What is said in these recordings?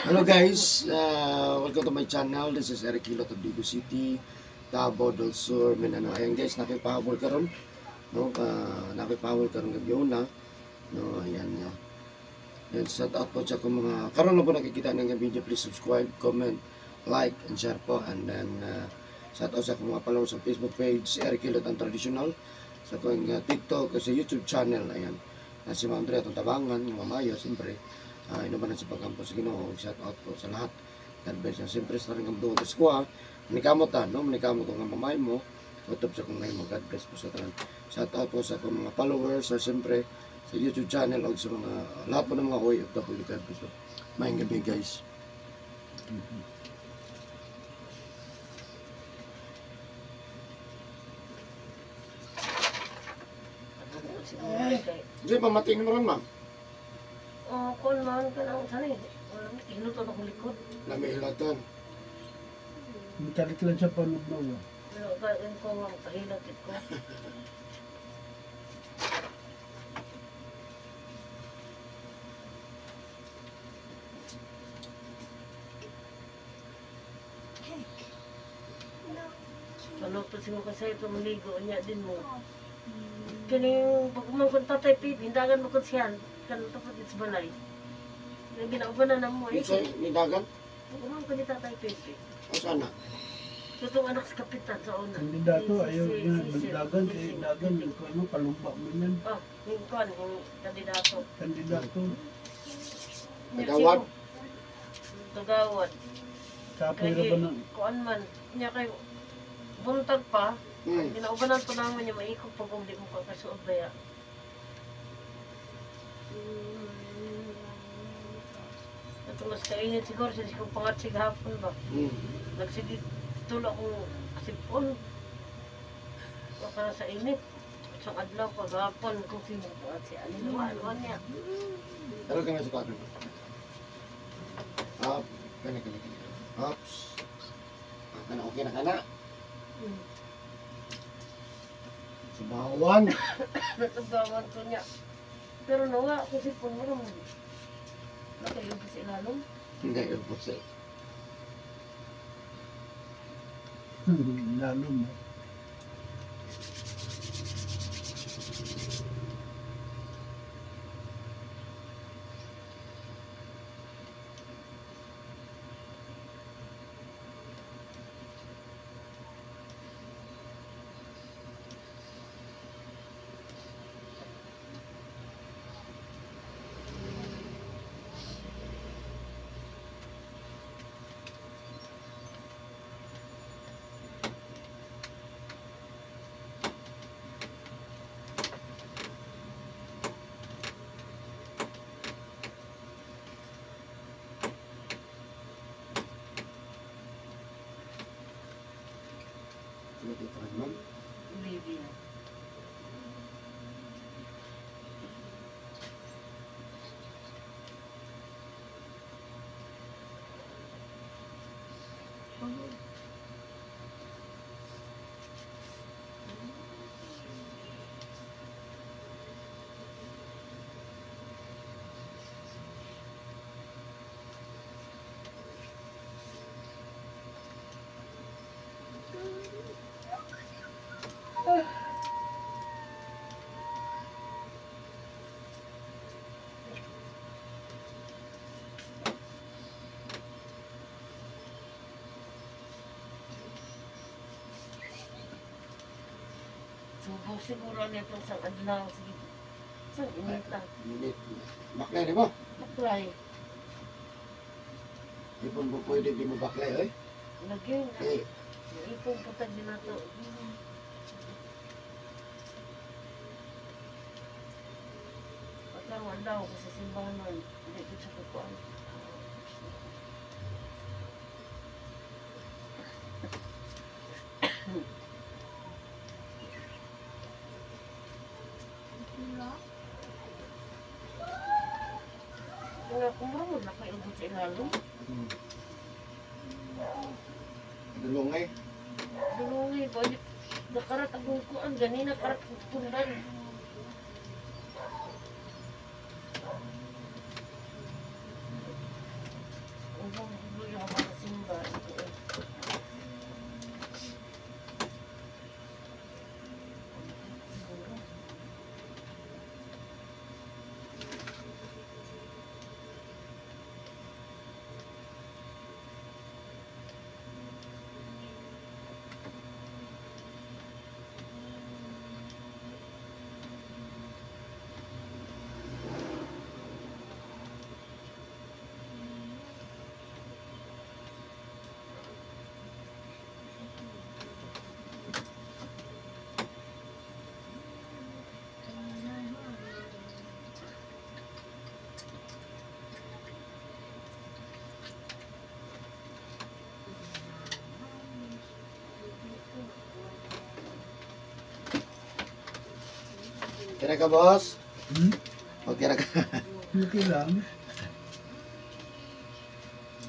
Hello guys, welcome to my channel. This is Eric Hilot of Digos City, Davao del Sur, Mindanao. Ayan guys, nakipahabol karon, no? Nakipahabol karon gabi una, no? Ayan ya. Ayan, shout out po sa akong mga karon na po nakikita ng video, please subscribe, comment, like, and share po. And then shout out sa akong mga followers sa Facebook page, Eric Hilot ang Traditional, sa akong TikTok, sa YouTube channel. Ayan. Na si Ma'am Andrea atong tabangan, yung Mamayo, siyempre. Inuman na sa pagkampo sa Ginoo, shout out po sa lahat. God bless you. Siyempre sa rin ang dugo sa kuha, manikamot ta, no? Manikamot ko nga mamay mo, utob sa kong ngayon mo. God bless po sa tanan. Shout out po sa akong mga followers, sa siyempre sa YouTube channel o sa mga lahat po ng mga OFW. God bless po. Maayong gabi guys. Hindi pa matingin mo ron, ma'am. Oh, kon man ka lang sana eh. Walang hinuton akong likod. Lami hilatan. Mutalit lang siya panugnaw. Pero kain ko nga kahilot ko. Ano pa siguro kasi ito maligo niya din mo. Kining pag umangkon tatay Pip, hindagan mo kon siyan. Kanang tapat sa balay. Yung ginaubanan na mo eh. Sa nidagan? Pag umangkon ni tatay Pip. O sana? Tutong anak sa kapitan sa una. Kandidato, ayaw niya. Dagan, kay dagan, yung ano, kalumba mo yan. Oh, yung kon, yung kandidato. Kandidato. Tagawad? Tagawad. Kapoy ra ba na? Kuan man, niya kay buntag pa. Ginaubanan pa naman niya maikog pag hindi mo kakasuot baya. Ito mas kainit siguro sa kong pangatsig hapon ba. Nagsige tulo akong sipon. Baka sa init. Sa adlaw paghapon kung sino pangatsig. Ano niya. Pero kami sa kwarto. Up. Kani, kani, kani. Ups. Kana, okay na kana. Subawan. Natugawan ko niya. Pero nawa ako sipon mo naman. Nakayubos sa ilalong. Hindi, ubos eh. Lalom. Sino dito ka, ma'am? Baby na. Subo siguro niya itong sang adlaw. Sige. Sang inita. Minit. Baklay, di ba? Baklay. Ipon mo pwede di mo baklay, eh? Lagi. Eh, Ipon putag din na to. Pagkarong adlaw ko sa simbahan nun, hindi ko siya kukuan. Nga, kumuro na kayo ubot sa ilalong. Dulungay. Dulungay ba? Nakarat akong kuan, ganina karat akong tundan. Kira ka, boss? Hmm? Okay ra ka. Okay lang.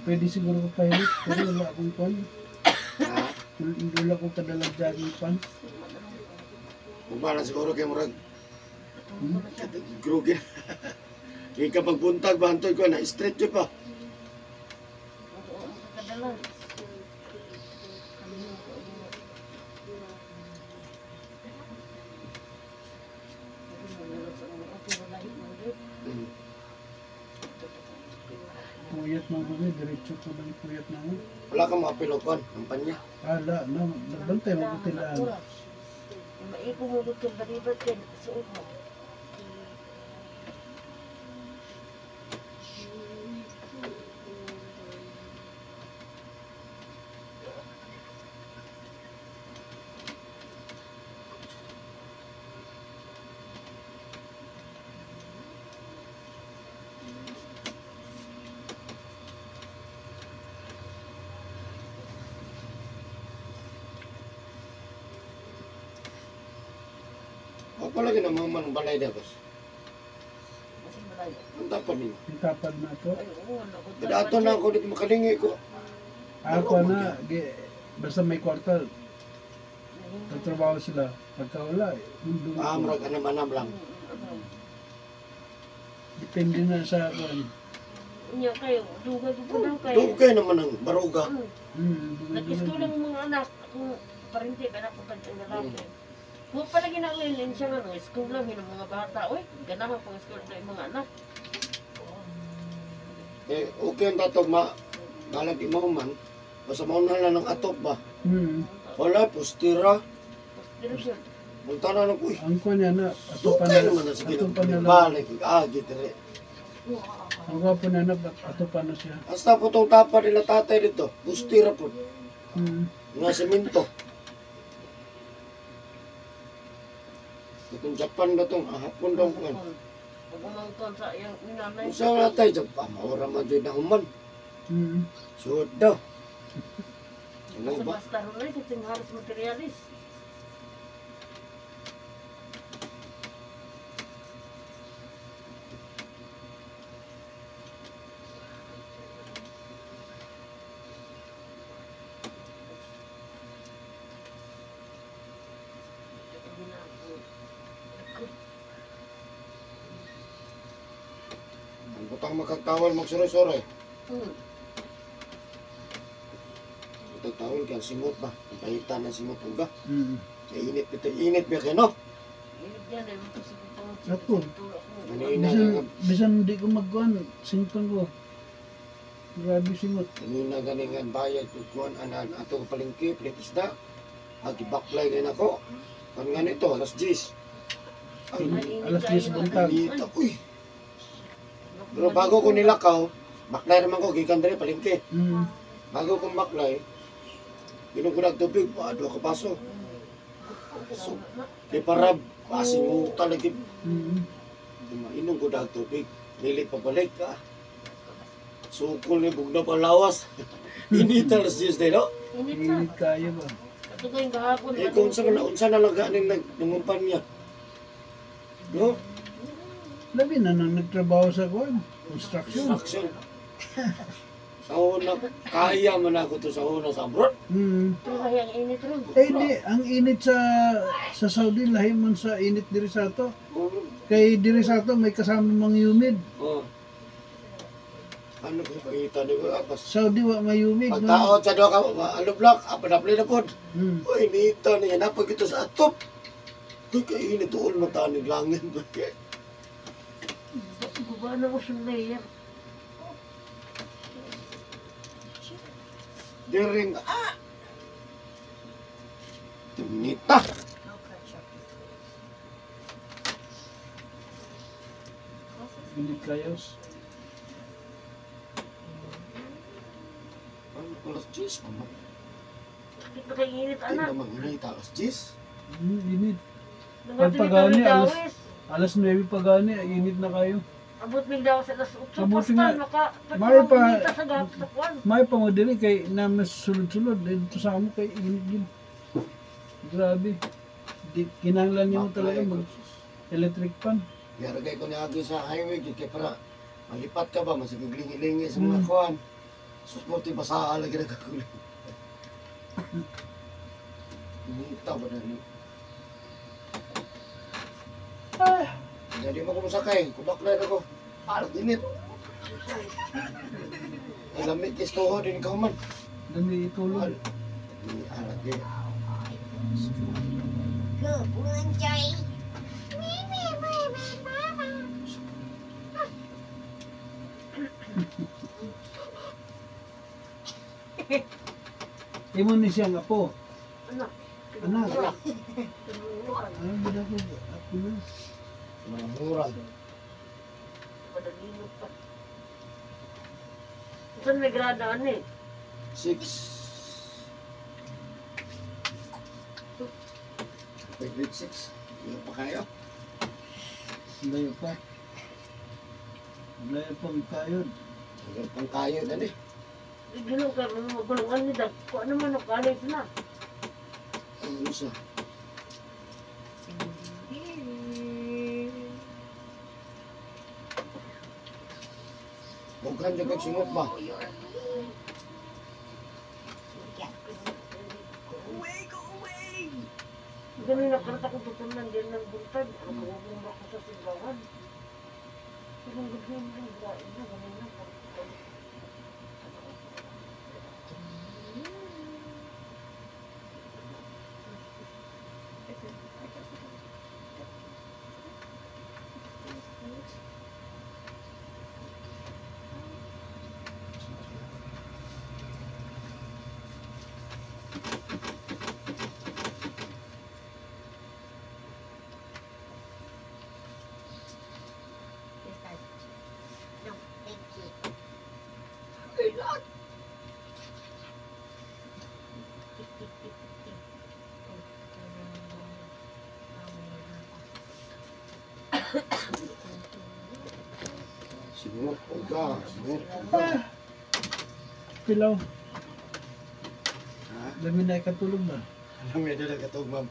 Pwede siguro ko pahilit, pero wala akong kwan. Ha? Wala akong kadalag jogging pants. Ugma na siguro kay murag Hmm? groggy. Kay kapag buntag ba antoy ko na straight jud pa. Kadala. Hmm. Puyat mga kami, diretso ko ng puyat na ako. Wala ka mga pilokon, kampanya. Ala, na, nagbantay mo ko tilaan. Maiko mo gud kang balibat kay suot mo. Wa pa lagi na mga manong balay da, boss. Kasi malayo. Ang tapad ninyo. Yung tapad na to. Ay, oo, naku. Kadato na ako dito makalingi ko. Ako na, basta may kwarta, tatrabaho sila. Pagka wala, eh, mundo Ah, ko. murag anam-anam lang. Depende na sa kwan. Nya kayo, dugay po daw kayo. Dugay naman ang baruga. Nag-school ang mga anak, akong parente, anak ko pag ang lalaki. Kung pala ginawin siya nga, nang school lang yun ang mga bata. Uy, ganahan pang school na yung mga anak. Eh, okay ang tatog ma balag di mo man. Basta mauna lang ng atop ba. Wala, pustira. Pero siya, Munta na lang, uy. Ang kwan niya na, ato pa Dugay na, naman na sige. ato pa na lang. Balik, agi dire. Ang gwapo na na, ato pa na siya. Hasta po tong tapa nila tatay dito. Pustira po. Nga semento. Itong Japan na tong hapon daw kuan. Pag umangton sa iyang nanay. Unsa na tay Japan, maura man jud na human. Suod daw. Ano Sa ba? basta ron ay, kasi halos materialis. Ang butang makagtawal magsuroy-suroy. Butang tawal kay singot ba? Ang pahitan ng singot uga. Sa init ito, init ba kayo no? Init yan eh. Ako. Manina Bisan di ko magkuhan, sington ko. Grabe singot. Kanina ganingan bayad ko kuan anan ato palengke palit isda. Agi baklay din ako. Kan nga nito alas 10. Ay, Alas 10 buntag. init. Uy. Pero bago ko nilakaw, baklay naman ko gikan diri palengke. Bago ko baklay, inom ko ng tubig, pa duha ka baso. So, kay parab, pasinguta lagi. Inom ko dag tubig, dili pabalik ka. Sukol ni bugna palawas. Init alas 10 din, no? Init na. Init kayo ba? Ito kayong gahapon. Eh, kung unsa na lang ganing nagdungumpan niya. No? Labi na nang nagtrabaho sa kuwan, construction. Construction. Sa una, kaya man ako to sa una sa abroad. Ito kaya ang init ron. Eh di, ang init sa Saudi, lahi man sa init diri sa ato. Kay diri sa ato may kasama mang humid. Oh. Ano ko pakita ni ko apas. Saudi wa may humid. no? Pagtaot sa doon ka, alublak, apadapli na pod. Uy, inita niya, napag ito sa atop. Uy, kainit, tuol mata ni langit. Guba na mo siyang layer. Diring, ah! Tinita! Init kayo. Ano, alas 10 pa man. Sakit na kay init, Hindi anak. naman init, alas 10. Init. Nangatili Pagpagani, kami dawis. Alas 9 pa gani, init na kayo. Abot mig daw sa alas 8. Mabuti Basta nga. maka... May pa- Pagka sa gap sa kwan. May pa mo diri kay na mas sulod-sulod dito sa amo kay init gid. Grabe. Di kinahanglan nimo talaga mag Electric pan. Yaragay ko niagi sa highway gid kay para malipat ka ba masig lingi-lingi sa mga kuan. Sus mo ti basa lagi nagkakulit. Nita ba na ni? Ah, Jadi mo ko masakay, kubaklay ako. Alat init. Ay lamig kay toho din ka man. dami itulog. Ni alat di. Good one, Joy. Imo ni siyang apo. Anak. Anak. Anak. Tulungan. Ay, gud ako. Apo na. Mga murag. Padalino pa. Saan may gradaan eh? 6. Grade 6. Iyo pa kayo. Layo pa. Layo pang kayod. Tagal pang kayo dali. Ginoo ka, mga magulungan ni Dag. Kuha naman ang college na. Ang isa. Bughan jud kag singot ba? Ganun na karta kong tutunan din ng buntag. Ano kung ba ko sa simbahan? Ganun gabi na, grabe na, ganun na. No, thank you. Singot uga, singot uga. Ah, pilaw. Ha? Dami na ikatulog na. Alam mo dala katog ma'am.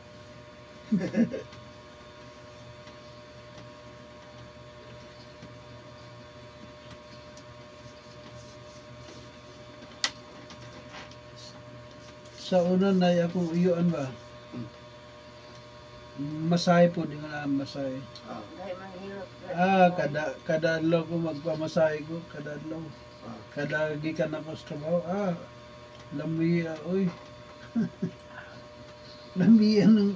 Sa una na akong iyuan ba? Masahe po, di nga na masahe. Ah, Dahil manghilot. Ah, kada adlaw ko magpamasahe ko, kada adlaw. ah. Kada gikan ako sa trabaho, ah, lamiya, oy. Lamiya ng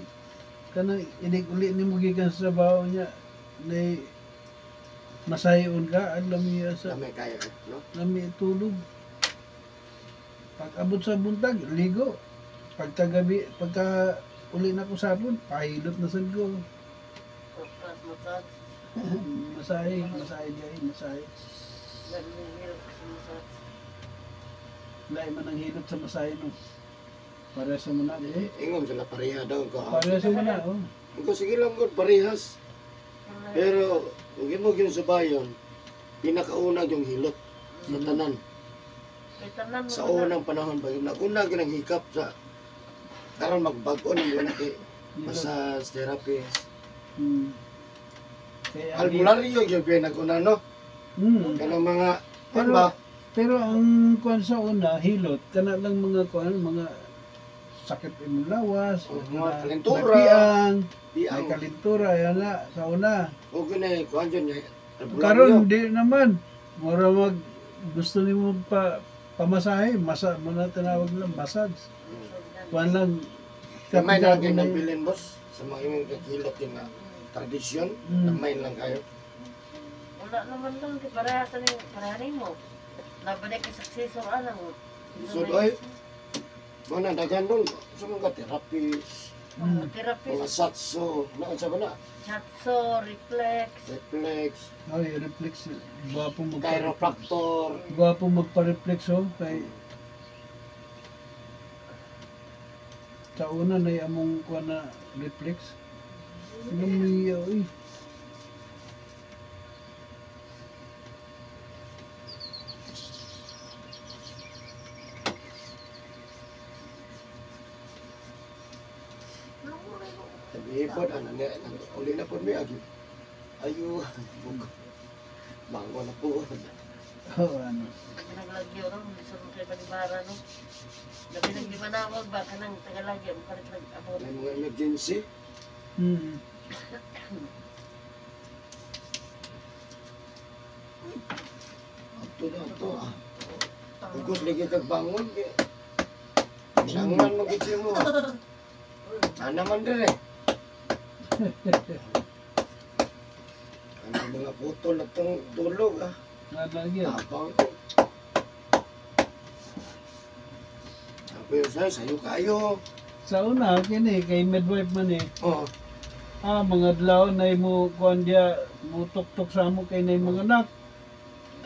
kanang inig uli nimo gikan sa trabaho niya, nay masahion ka, ang lamiya sa Lamay kayo, no? lami tulog. Pag abot sa buntag, ligo. Pagkagabi, pagka uli na ko sa hapon, pahilot na sad ko. Massage, massage. Masahe, masahe diay, masahe. Dahil manghilot sa massage. Lain man ang hilot sa masahe no. Parehas sa muna. Eh, ingon sila pareha daw ko. Parehas sa muna, oh. Ko sige lang gud parehas. Pero kung imo gyud subayon, pinakauna yung hilot sa tanan. Kay tanan mo Sa na. unang panahon ba naguna gyud ang hikap sa karon magbag-o nang wala kay Hilot. massage therapist. Kaya, Albularyo gyud gyud naguna no. Kanang mga kan Pero- ba? Pero ang kuan sa una, hilot, kana lang mga kuan, mga sakit imong lawas, Oh, mga kalentura. may piang, Di may ang kalentura, yan na, sa una. o gyud na kuan jud niya. Albularyo. Karon di naman. Mura mag gusto nimo pa pamasahe, masa mo na tinawag lang massage. Kuan lang Gamay na lang kayo na- nabilin boss sa mga imong kagilot yun nga tradisyon, gamay lang kayo. Wala naman lang, di pareha sa ni pareha nimo. Nabalik kay successor ana mo. Lisod oy. Mga na daghan dong sa mga therapist, Mga therapist, mga satso, na unsa ba na? chatso, reflex. Reflex, Ay, reflex. Gwapo magpa chiropractor. Gwapo magpa-reflex oh kay sa una na among kuan na reflex. Lumiya oy. Sabi pod ano niya, uli na pod mi agi. Ayo. Bangon na po. Oo, ano. Pinaglagyo no, bisan mo kay Balibara no. Labi nang di manawag ba kanang tagalagyo mo kalit lang abot. May mga emergency. Ato na ato ah. Ugos lagi kag bangon kay. Sinangan mo gid mo. Ana man dire. Ano mga putol na tong tulog ah. Nalagyo. Tapang. Sabi sa'yo, sayo kayo. Sa una, kini, kay midwife man eh. Oh, Ah, mga adlaw na mo kuan dia, mo tuktok sa amo kay na mga anak.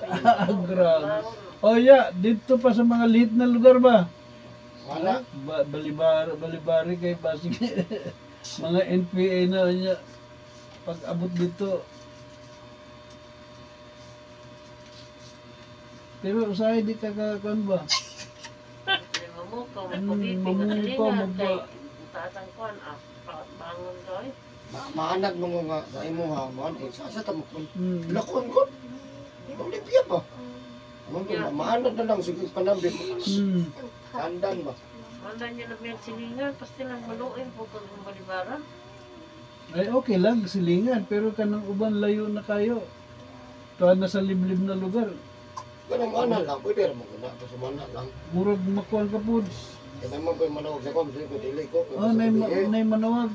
Ah, grabe. Oh yeah, dito pa sa mga liit na lugar ba? wala. Ba balibari, balibari kay basig mga NPA na niya pag abot dito. Pero usahay di ka kakuan ba? Mamukaw, Mm, magpabibig, mamukaw, silingan kay magpa- taas ang kuan ah, bangon ka eh. Maanad mo nga sa imo ha, man. Eh, sa sa tamo kun. Mm. Lakon ko. Olivia ba? Ano yeah. Maanad na lang sige panambi mo. Tandan ba? Wala niya na may silingan, pasti lang maluin po kung Balibara. Ay okay lang silingan pero kanang uban layo na kayo. Tuan na sa liblib na lugar. Kanang mana lang pwede ra mo kuna sa mana lang. Murag makuan ka pud. Kaya naman pa manawag sa kom sige ko dili ko. Oh, nay nay manawag.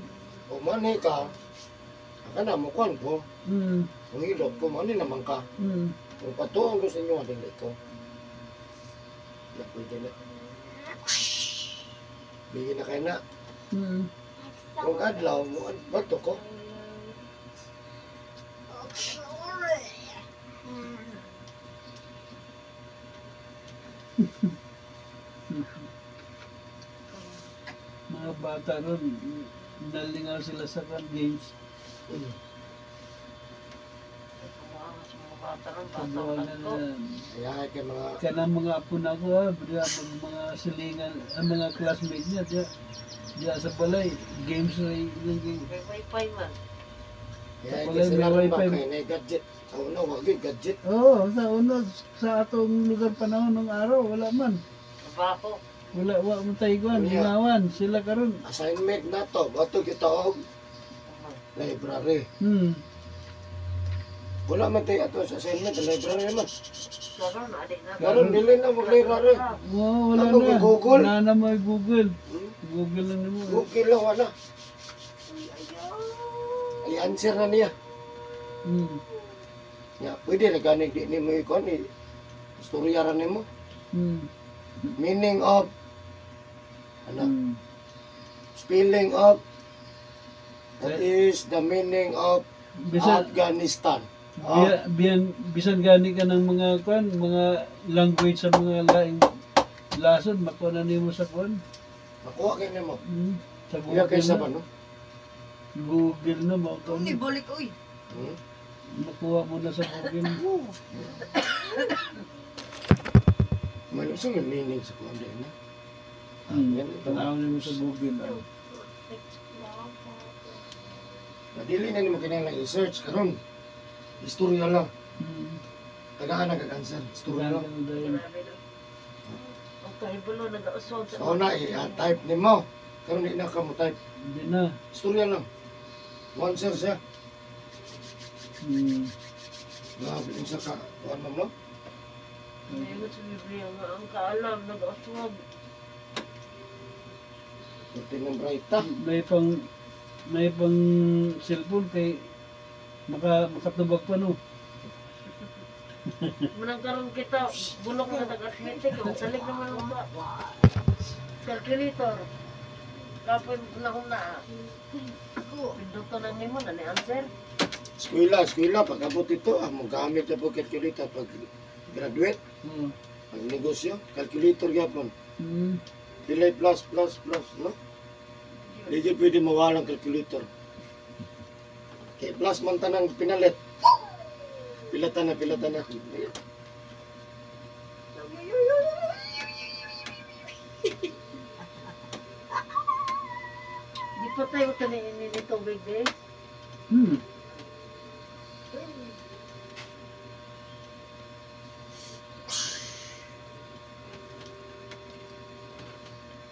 O mani ka. Aka na mo kuan ko. Kung hilot ko mani naman ka. Kung patuon ko sa inyo dili ko. Na pwede na. Bigyan na kayo na. Kung adlaw mo bato ko. Mga bata ron, nalingaw sila sa kan games. Kumuha sa mga bata ron, bata Pagawa na ko. Kaya kay mga kanang mga apo na ko, ah, diya, mag, mga silingan, ang mga classmate niya, diya, diya sa balay, games na yung game. May wifi man. kaya Wala, kay sila may ron ba wifi. kay na gadget. Sa una wa gyud gadget. Oo, sa una, sa atong lugar panahon ng araw, wala man. Trabaho. Wala, wa mo tayo kuan, Yeah. lingawan, sila karon. Assignment na to, bato kita og library. Wala man tayo ato sa assignment, library man. Karon, adi na. Karon dili na mag library. Oo, wala Ano, na. may Google? Wala na may Google. Google lang nimo. Google lang wala. Ay answer na niya. Ya, pwede ra gani di nimo ikuan ni istorya ra nimo. Meaning of ano, spelling of what is the meaning of Bisan Afghanistan? Oh, biyan, bisan gani ka ng mga kuan, mga language sa mga laing lason, makuha na nimo sa kuan. Makuha kay nimo. Sa Iya Google kay sa na. ba no? Google na makuha Ni mo. balik oy. Makuha mo na sa Google. Malo sa may meaning sa kuan din na. Yan ito. Tanaw nimo sa Google. Ah. Dili na nimo kinahanglan i-search karon. Istorya lang. Tagaan na kag answer. Istorya lang. Tagaan ka na dahil. Grabe no. Ang kahibalo, nag-ausod sa So na i-type nimo. Karon di na ka mo type. Hindi na. Istorya lang. One answer siya. Grabe unsa ka kuan ma'am no? Ayun sa Biblia nga ang kaalam, nag-uswag. Pwede ng brighta. May pang cellphone kay makatubag pa no. Manang karon kita, bulok na tag-arithmetic, ang salig naman ang ba. Calculator. Kapoy na kung naa. Pinduto na nimo na ni answer. Eskwela, eskwela, pag abot ito, ah, mo gamit na po calculator pag graduate, pag negosyo, calculator gyapon. Pilay plus, plus, plus, no? Di gyud pwede mawalang calculator. Kay plus man tanang pinalit. Pilatan na, pilatan na. Di pa tayo tani ni tubig eh.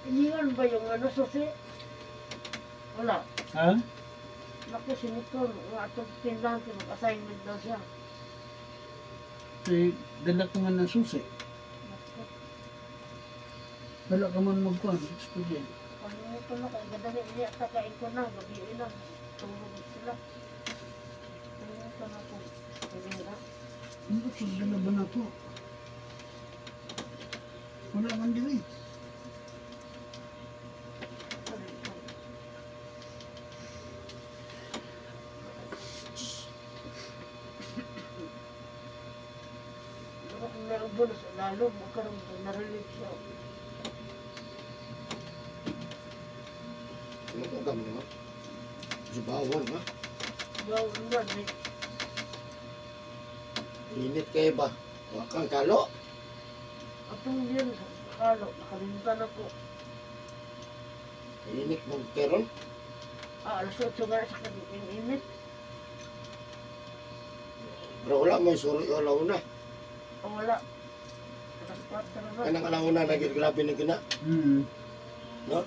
Iniwan ba yung ano, susi? Wala. Ha? Naku, si Nicole, nga atong tindahan, mag-assignment daw siya. Eh, dala ka man ng susi. Naku, Wala ka man magkuhan. Expedient. panimuto na, kaya gadali niya, kakain ko na, gabi na, tulog sila. Panimuto na ako. Hindi na. Ano sa dala ba na to? Wala man din eh. Baka kung meron bonus, lalo, magkaroon, narinig siya. Ano ko gamo naman? Sa bawon ha. Bawal na, eh. Init kayo ba? Wa kang kalo. Atong yun, sa kalo, nakalimutan ako. Init mo karon. Ah, alas 8 nga sa init. Pero wala may suri o alauna. Oh, wala. Alas 4 na. Kanang alauna lagi grabe na gina. Hmm. No?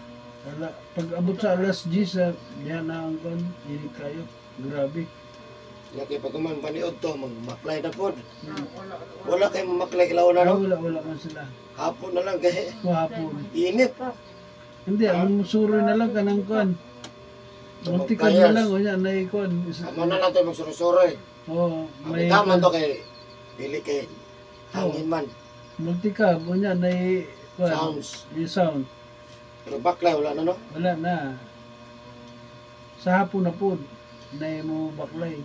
Wala. Pag abot sa alas 10, ah, diyan na ang kuhan. Init kayo. Grabe. Lagi pag man paniod to magmaklay na pod. Ah, wala, Wala kay mamaklay alauna Ah, no. wala, wala man sila. Hapon na lang kay Kahapon. init. Hindi, ang suroy na lang kanang kuhan. Muntikan na lang, o yan, na kuhan. Amo na lang to magsuroy-suroy. Oo, May may tama to kay dili kay hangin man multikab, o yan, na kuhan. sounds. Yung sound. Pero baklay wala na no. Wala na. Sa hapon na po, na mo baklay.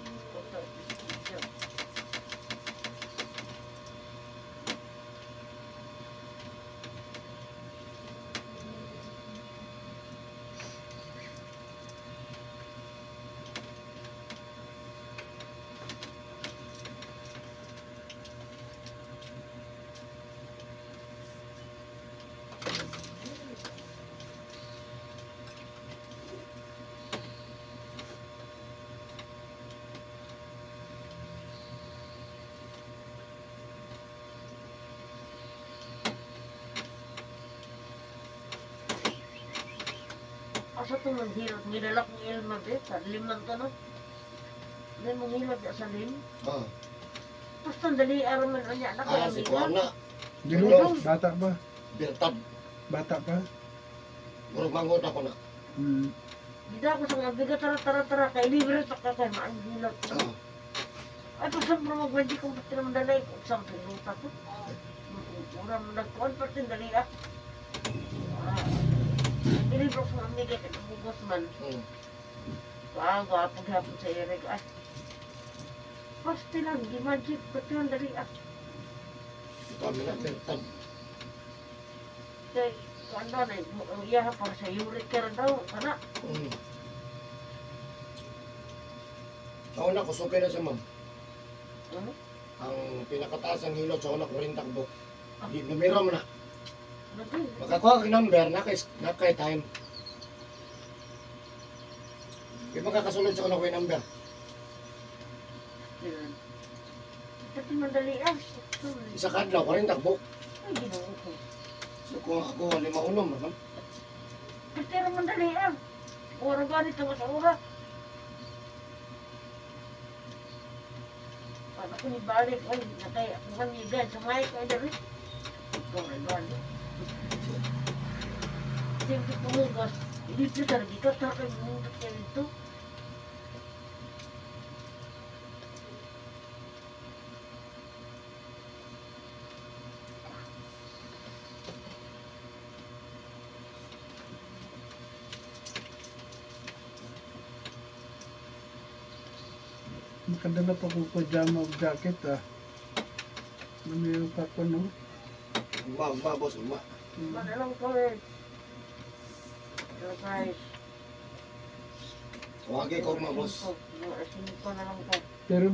Asa itong naghilot? Nilala kong ilma be, sa lim lang to no? Hindi mong hilot ya sa lim. Ah, Basta dali araman niya na ah si kuan na. Dili, bata pa. Birtad. Bata pa. Murag mangot ako na. Hmm. Gida ko sa mga biga, tara, tara, tara, kay libre sa kakay, maang hilot. Ah, Ay, pag saan mo magmadji kung pati naman dalay, kung saan pinuta ko. Mura mo nagkuhan, pati dali ah. Ilibre ko sa mga amiga, kay bugos man. Ah, gwapo gapon sa ere ko. Ay, pasti lang, di-magic, pati lang dali ah. Kami na birtad. Kay, ano na, ang iya para sa uric care daw, kana. Sa una, kusugay na siya, ma'am. Ano? Ang pinakataas ang hilot sa una, 40 kabuk. Di, numero mo na. Makakuha ka number, nakay time. Di makakasulod sa una ko yung number. Pati mandali ah. Isa ka adlaw, 40 kabuk. Ay, ginoo ko. So kung ako, 5 unom, ma'am. Pati rin mandali ah. Ora ganit ang sa ora. Paano ko ni balik? Ay, nakay akong amiga. Sumay ko ay dari. Ikaw ay balik. Siyempre pumugos. Dito talaga. Ikaw talaga mundot niya dito. Makadala pa kong pajama o jacket ah. Ano yung pa ko no? Uma, uma, boss, uma. Manalang ko eh. Hello guys. Tawagin ko, uma, boss. Singko na lang ko. Pero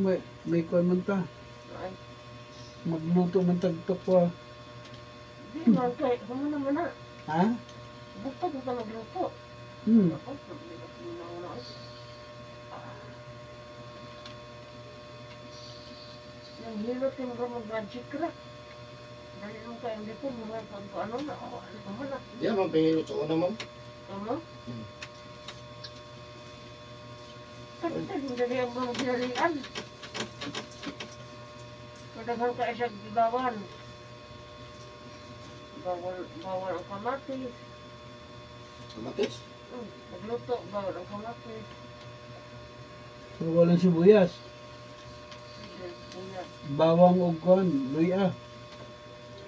may kuwan man ta. Ay, Magluto man tagtok ko ah. di man kay. Humo naman na. Ha? Bukod ko ka magluto. Hmm. Ako, na na. Yung hilot yung mag-magic ra. Dali nung kayo dito, mga pag ano na, ako, ano pa man na. Diyan man pahilot sa una, ma'am. Ano? Hmm. Kasi dali ang mga dinalian. Padaghan ka siya gibawan. Bawal, bawal ang kamatis. Kamatis. Nagluto, bawal ang kamatis. Walang sibuyas. Kuya. Bawang og kuan, luya.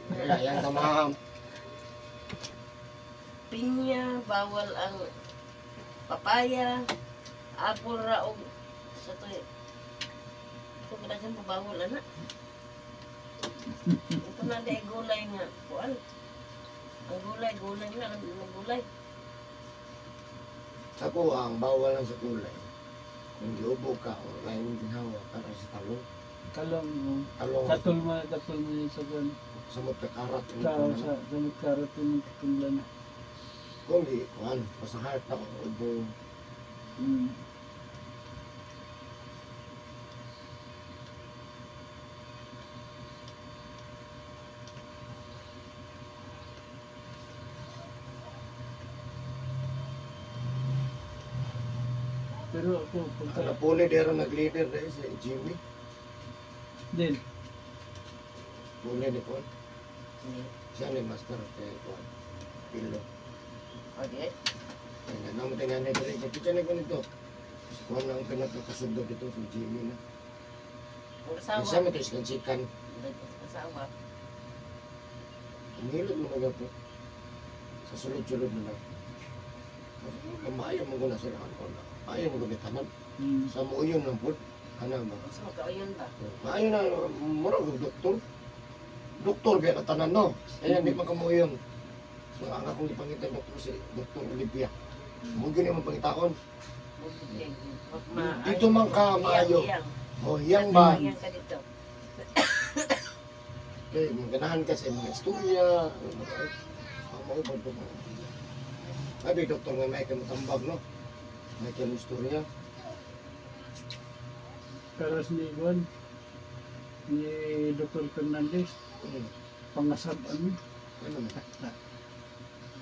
Kaya yan tama. Pinya, bawal ang papaya, apple ra og sa to. Ito kadaghan pa bawal ana. Ito na di gulay nga kuan. Ang gulay, gulay na ang gulay. Sa ko ang bawal lang sa kulay. Kung giubo ka o lain ginhawa para sa talong. Talong, oh. Talong Katul man yun sa kuan. samot ka karat. Sa sa karat yung katumlan. Kung di kuan basta heart na ubo. Mm. Pero ako pagka Ang napuli dero nag-leader dahil si Jimmy. din Puli ni kuan. Siya ni master kay kuan. Pilo. Okay. Kaya naman tingnan ni dere. Kaya ni kuan ito. Si kuan lang pinagkakasundo dito si Jimmy na. Ang asawa. Siya mo ito sikan-sikan. Asawa. Umilot mo na gapo. Sa sulod-sulod na lang. Maayo mo guna sila ang kuan. Maayo mo guna tanan. Sa muuyon lang po. Ana ba? Sa magkauyon ba? Maayo na mura og doktor. Doktor biya na tanan no. Kaya hindi man kamuyon. So ang akong gipangita doktor si Dr. Olivia. Mo gyud mo pangitaon. Dito man ka maayo. Oh, hiyang ba? Hiyang ka dito. Kay maganahan ka sa mga istorya. Ang maubad po. Sabi doktor nga may matambag no. May kamo istorya. Karas ni Juan ni Dr. Fernandez pangasab ano. Ano man?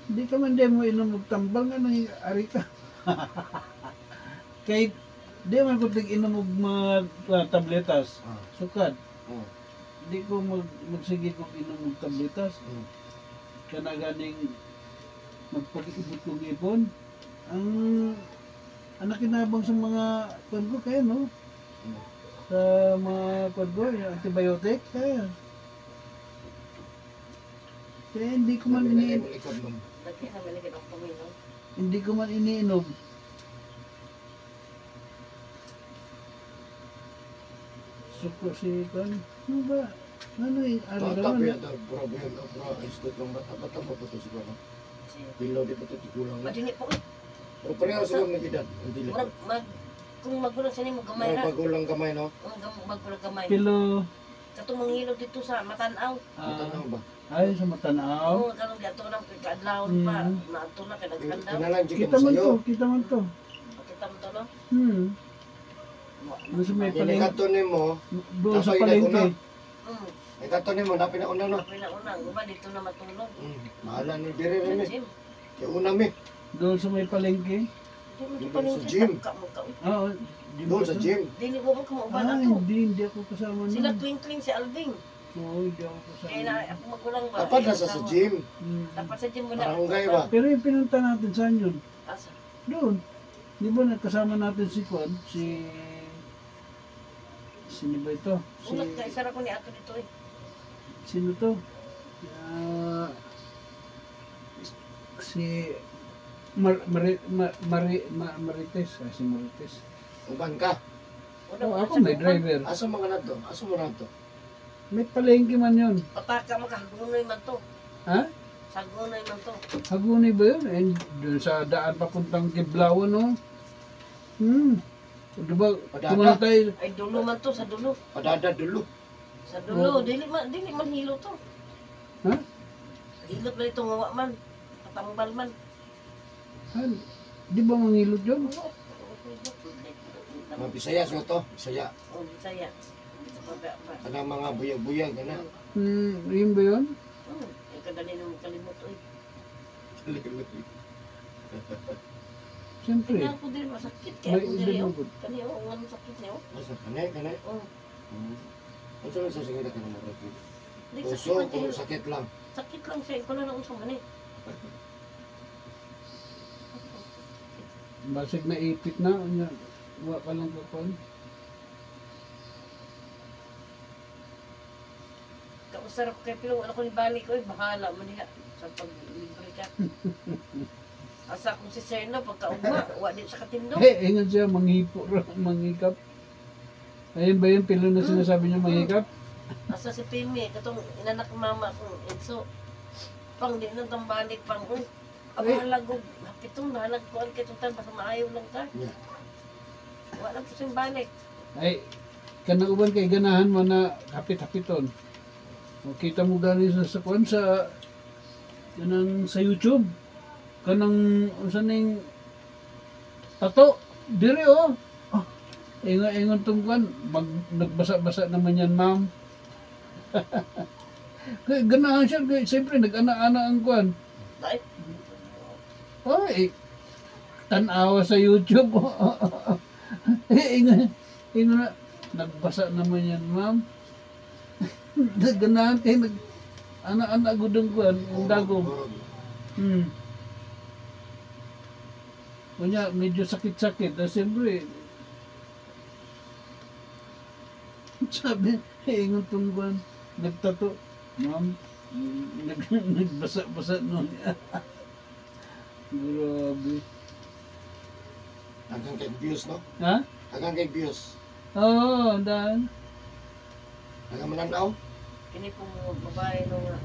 Hindi ka man di mo inom og tambang ano ari ka. Kay di man ko tig inom og mga tabletas, sukad. Di ko magsige kog inom og tabletas. Kana ganing magpag-ibot kog ipon. Ang nakinabang sa mga kuan ko kaya no. Sa mga kuan ko, yung antibiotic kaya. Kaya hindi ko man iniinom. Hindi ko man iniinom. Suko si kuan. Ano ba? Ano eh? Ano Bata pa yata, problem, bro, ayos ko itong bata. Bata pa po ito siguro. Pilo, di pa ito tigulang na. Madini po. Pero pareho sila ng edad. Hindi lang. Kung magulang sa nimo gamay ra. Magulang gamay no? Magulang gamay. Pilo. Katong manghilod dito sa Matanaw. Matanaw ba? Ay, sa Matanaw. Oo, karong giadto na kaadlawon pa. Naadto na kay nagkandaw. Kita man to, kita man to. Kita man to no? Doon sa may palengke. Kato nimo. Doon sa palengke. Kato nimo na pinauna no. Pinauna, guba dito na matulog. Mahala ni dire mi. Kay una mi. Doon sa may palengke. Doon sa gym. Oo, doon sa gym. Dili mo ko mauban ato. Hindi ako kasama nun. Sila twing-twing si Alvin. Oo, hindi ako kasama. Kaya na ako magulang ba? Dapat nasa sa gym. Dapat sa gym mo na. Barangay ba? Pero yung pinunta natin saan yun? Asa? Doon. Di ba nagkasama natin si Juan? Si... Sino ba ito? Si... Ulat ka, isa na ko ni ato dito eh. Sino to? Si... Marites. Si Marites. Uban ka? Oh, ako may driver. Asa mga nato? Asa mo nato? May palengke man yun. Pataka mo ka, hagunoy man to. Ha? Sagunoy man to. Hagunoy ba yun? Eh, doon sa daan papuntang Kiblawan, no? Diba, kumano tayo? Ay, dulo man to, sa dulo. Padada dulo. Sa dulo, oh. Dili man hilo to. Ha? Hilot na itong ngawa man. Katambal man. Ha? Di ba manghilot yun? Mga Bisaya, so to? Bisaya. Oo, Bisaya. Sa pag ba. Kanang mga buyag-buyag ana. Yun ba yun? Eh kadali nang kalimot oy. Siyempre. Kaya ako diri masakit kay May ako diri ilan oh. mo gud. Kani oh, ang sakit niyo. Asa kani kani. Oh, Unsa man sa singita kanang murag? di sakit Uso man kung kayo. sakit lang. Sakit lang siya, ikaw na unsa man eh. Basig na ipit na. Unya, wa ka lang kakuan. Kausarap kay pero wala ko ni balik oy, bahala man diha sa paglibre ka. Asa kung si Serna pagkaugma, wa di sa katindog. Eh, ingon siya, manghipo ra, manghikap. Ayun ba yung pilo na sinasabi niya manghikap? Asa si Pimi katong inanak mama kong Enzo. Pang di nang tambalik pang uy. Eh. Bahalag og hapitong bahalag kuan kay tutan basta maayo lang ka. Yeah. Wala po siyang balik. Ay, kanauban kay ganahan mo na hapit-hapiton. O, kita mo gani sa kuan sa kanang sa YouTube. Kanang unsa ning tato dire oh. Oh, ingon tong kuan mag nagbasa-basa naman yan, ma'am. Kay ganahan siya kay siyempre nag-ana-ana ang kuan. Ay, Oy, tan-awa sa YouTube. Eh, ingon ingon na, nagbasa naman yan, ma'am. Ganahan kay nag ana-ana gud ang kuan, ang dagom. Kunya, medyo sakit-sakit. Ah, siyempre, sabi, ingon tong kuan, nagtato, ma'am, nagbasa-basa nun. Grabe. Hanggang kay views, no? Ha? Hanggang kay views. Oo, oh, daan. Hanggang mananaw. Kini pong babae no nga.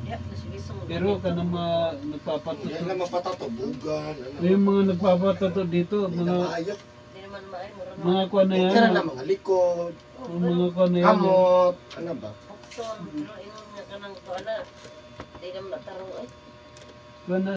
Diha na si Gisong. Pero kanang mga Hindi nagpapatato. na mapatato, bugan, ano. Yung mga nagpapatato dito, Hindi na mga maayo. Di naman maayo mura na. mga kuan na yan. Okay ra na mga likod, Oh, Yung mga kuan na yan. kamot, ano ba? Bukton, pero ingon nga kanang kuan na. Di naman natarong eh. Kuan na.